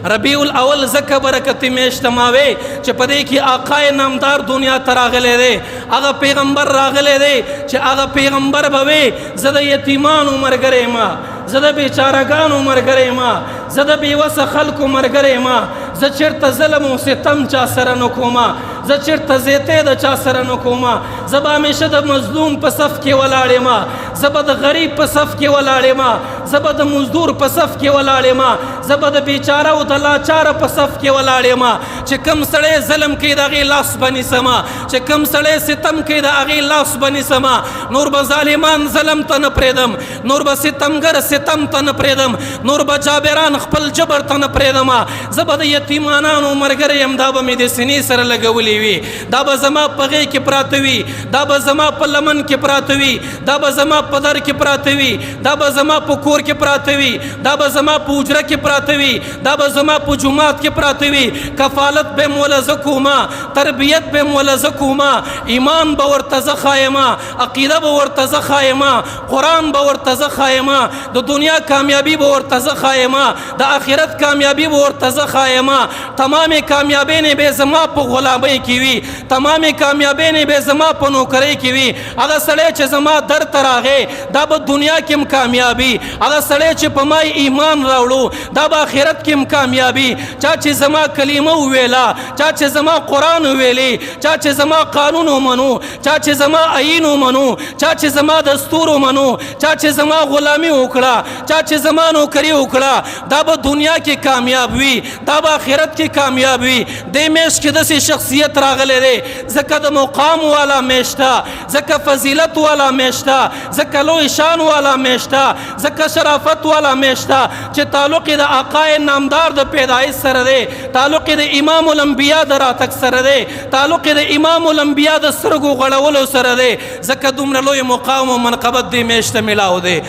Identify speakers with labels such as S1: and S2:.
S1: ربیع الاول ځکه برکتي میاشت ما وی چې په دې کې آقای نامدار دنیا ته راغلی دی، هغه پیغمبر راغلی دی چې هغه پیغمبر به وی زه د یتیمانو ملګری یم، زه د بیچارهګانو ملګری یم، زه د بېوسه خلکو ملګری یم، زه چېرته ظلم او ستم چا سره نه کوم، زه چېرته زیتی د چا سره نه کوم، زه به همیشه د مظلوم په صف کې ولاړ یم، زه به د غریب په صف کې ولاړ یم، زه به د مزدور په صف کې ولاړ یم، زه به د بیچاره او د لاچاره په صف کې ولاړ یم. چې کوم سړی ظلم کوي د هغې لاس به نیسم، چې کوم سړی ستم کوي د هغې لاس به نیسم. نور به ظالمان ظلم ته نه پرېږدم، نور به ستمګر ستم ته نه پرېږدم، نور به جابران خپل جبر ته نه پرېږدم. زه به د یتیمانانو ملګری یم. دا به مې د سینې سره لګولې وي، دا به زما په غېږ کې پراته وي، دا به زما په لمن کې پراته وي، دا به زما په در کې پراته وي، دا به زما په کور کې پراته وي، دا به زما په حجره کې پراته وي، دا به زما په جومات کې پراته وي. کفالت به مې وله زه کوم، تربیت به مې وله زه کوم، ایمان به ورته زه ښایم، عقیده به ورته زه ښایم، قرآن به ورته زه ښایم، د دنیا کامیابی به ورته زه ښایم، د آخرت کامیابی به ورته زه ښایم. تمامې کامیابۍ به زما په غلامۍ کې وي، تمامې کامیابۍ به زما په نوکرۍ کې وي. هغه سړی چې زما در ته راغی دا به دنیا کې هم کامیابي، هغه سړی چې په ما ایمان راوړو دا به آخرت کې هم کامیابي. چا چې زما کلمه وویله، چا چې زما قرآن وویلې، چا چې زما قانون ومنو، چا چې زما آئین ومنو، چا چې زما دستور ومنو، چا چې زما غلامي وکړه، چا چې زما نوکري وکړه، دا به دنیا کې کامیاب وي، دا به آخرت کې کامیاب وي. دې میاشت کې داسې شخصیت راغلی دی، ځکه د مقام والا میاشت ده، ځکه فضیلت والا میاشت ده، ځکه لوی شان والا میاشت ده، ځکه شرافت والا میاشت ده چې تعلق یې د آقای نامدار د پیدایش سره دی، تعلق یې د امام الانبیا د راتګ سره دی، تعلق یې د امام الانبیا د سترګو غړولو سره دی، ځکه دومره لوی مقام او منقبت دې میاشت ته ملاو دی.